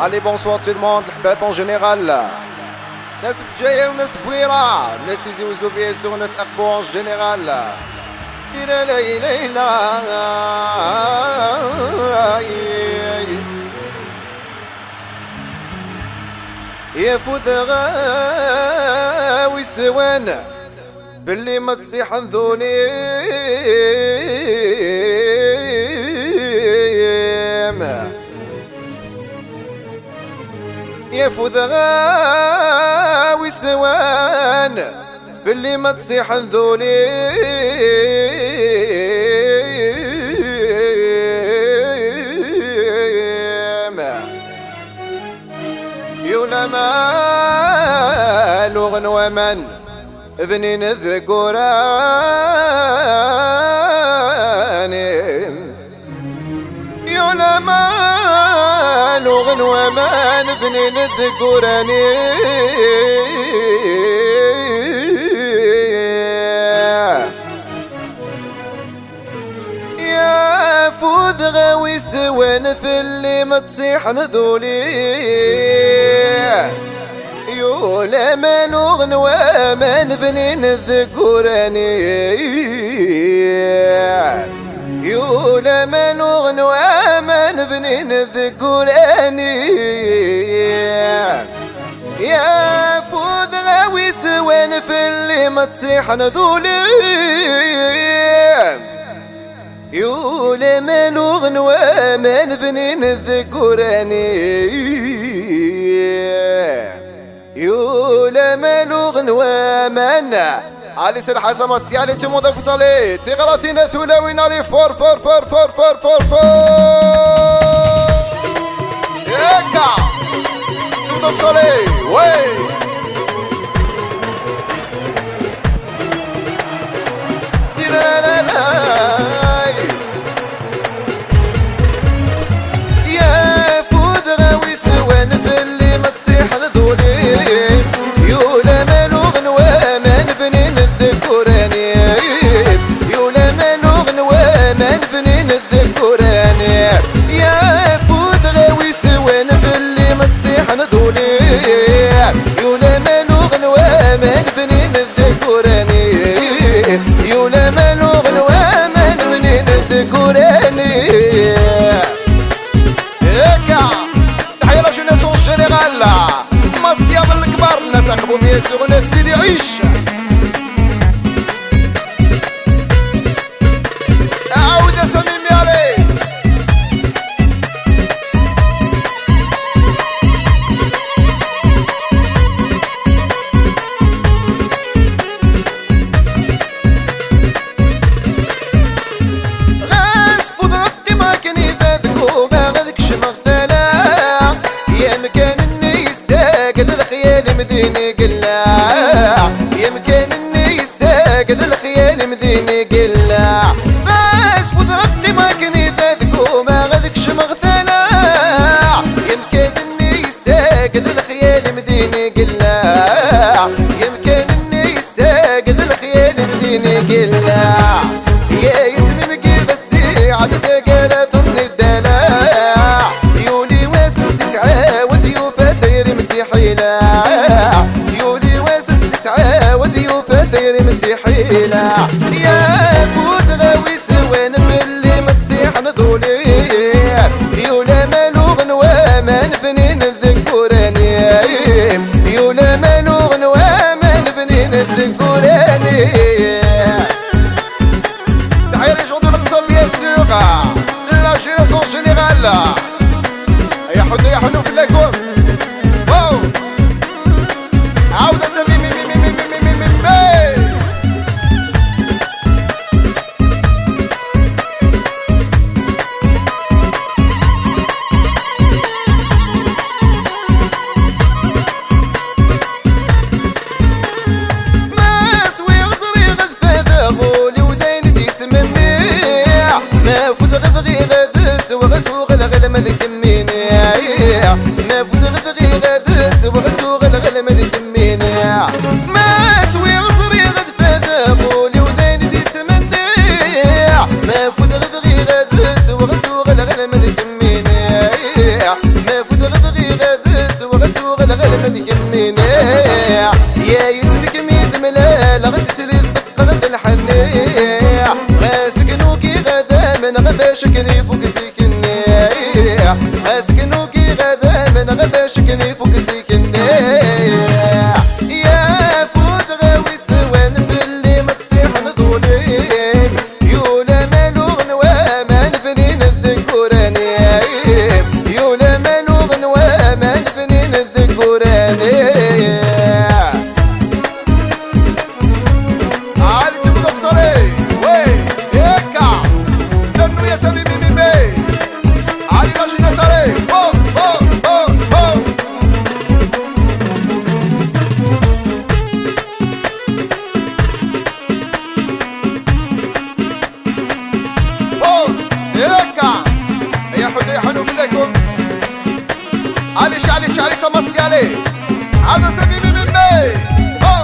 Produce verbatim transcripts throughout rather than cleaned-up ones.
Allez, bonsoir tout le monde, leḥbab en général. Nas Bgayet, nas Bwira, nas Tizi Wezzu, bien sûr, nas Aqbu en général. Ila la ila ila. Yafud ɣawi swan. Belli ma ttṣiḥen d ul-im. Yafud ɣawi swan. Belli ma ttṣiḥen d ul-im. Yula ma luɣen waman. Bnin deg uran-im. Yula ma luɣen waman, bnin deg uran-im. Yafud ɣawi swan, fell-i ma ttṣiḥen d ul-im. Yula ma luɣen waman, bnin deg uran-im. Yula ma luɣen waman, bnin deg uran-im. Yafud ɣawi swan, fell-i ma ttṣiḥen d ul-im. Yula ma luɣen waman, bnin deg uran-im. Yula ma luɣen waman. Allez, c'est le Hassan Martial et tout le monde, vous allez. Tiɣratin, tulawin, allez, fort, fort, fort, fort. Yakka. Tout le monde, vous allez. Ouais. Yafud ɣawi swan, fell-i ma ttṣiḥen d ul-im. Yula ma luɣen waman, bnin deg uran-im. Yula ma luɣen waman, bnin deg uran-im. Yafud ɣawi swan, fell-i ma ttṣiḥen d ul-im. Yula ma luɣen waman, bnin deg uran-im. Yula ma luɣen waman, bnin deg uran-im. Yakka. Tḥya la jeunesse en général. Maṣya n lekbar, nnas Aqbu, bien sûr, nnas Sidi Ɛic. Ɛawed-as a Mimi, allez. Ɣas fudreɣ qqimeɣ akken ifad kubaɣ ad kecmeɣ tala. Yamkan-nni yessaged lexyal, imdin i yella. Yamkan-nni yessaged lexyal, imdin i yella. Ɣas fudreɣ qqimeɣ akken ifad kubaɣ ad kecmeɣ tala. Yamkan-nni yessaged lexyal, imdin i yella. Yamkan-nni yessaged lexyal, imdin i yella. Ya yisem-im deg ibetti, ɛad taggara tenniddala. Yuli wass s-d-ittɛawed, yufa tayri-m d tiḥila. Yuli wass s-d-ittɛawed, yufa tayri-m d tiḥila. Yafud ɣawi swan, fell-i ma ttṣiḥen d ul-im. Yula ma luɣen waman, bnin deg uran-im. Yula ma luɣen waman, bnin deg uran-im. Tḥya les gens de Luxembourg, bien sûr. La jeunesse en général. Ay aḥuddu, ay aḥunnu fell-akum. Wow. Ɛawed-as a Mimi, Mimi, Mimi, Mimi, Mimi. Ma swiɣ ẓriɣ ad fadeɣ, ul-iw d ayen d-yettmenniɣ. Ma fudeɣ bɣiɣ ad sweɣ, ad tuɣaleɣ alamma d kemmini. Akken ifuk zik-nni, asken ukiɣ ad amneɣ, bac akken ifuk zik-nni. Yafud ɣawi swan fell-i, ma tsiḥen ḍulim. Yula maluɣ n waman bnin deg urani. Yula maluɣ n waman bnin deg urani. Allez, tu peux danser. Oui, eka. Donne-nous ya Sami Mimi. Allez, la jeunesse, allez. Bon, bon, bon, bon. Bon, eka. يا حلو، يا حلو منكم. علي شعلي شعلي تمصي عليه. عاودوا سميمي ميمي. هو.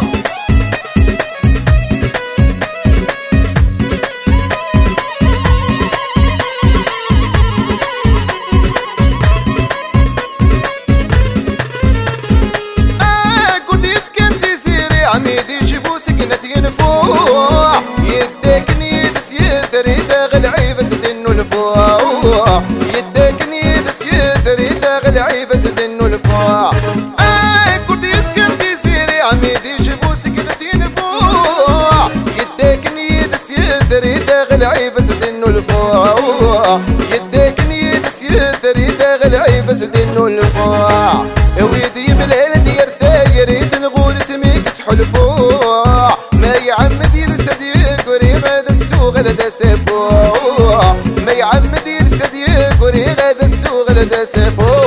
آه، كنت يفكر تيزيري عميدي جيبوا سكنة ينفوح. يدك نيد سيثري تغلعي بس دين الفوح. يدك نيد سيثري تغلعي بس دين الفوح. آه، كنت يسكن تيزيري عميدي جيبوا سكنة ينفوح. يدك نيد سيثري تغلعي بس دين الفوح. يدك نيد سيثري تغلعي بس دين الفوح. ويدي مليل دير ثايري تنغول سميك تحلفو. ما يعمد يلسد يقري غدا السوغ لدى سيفو. ما يعمد يلسد يقري غدا السوغ لدى سيفو.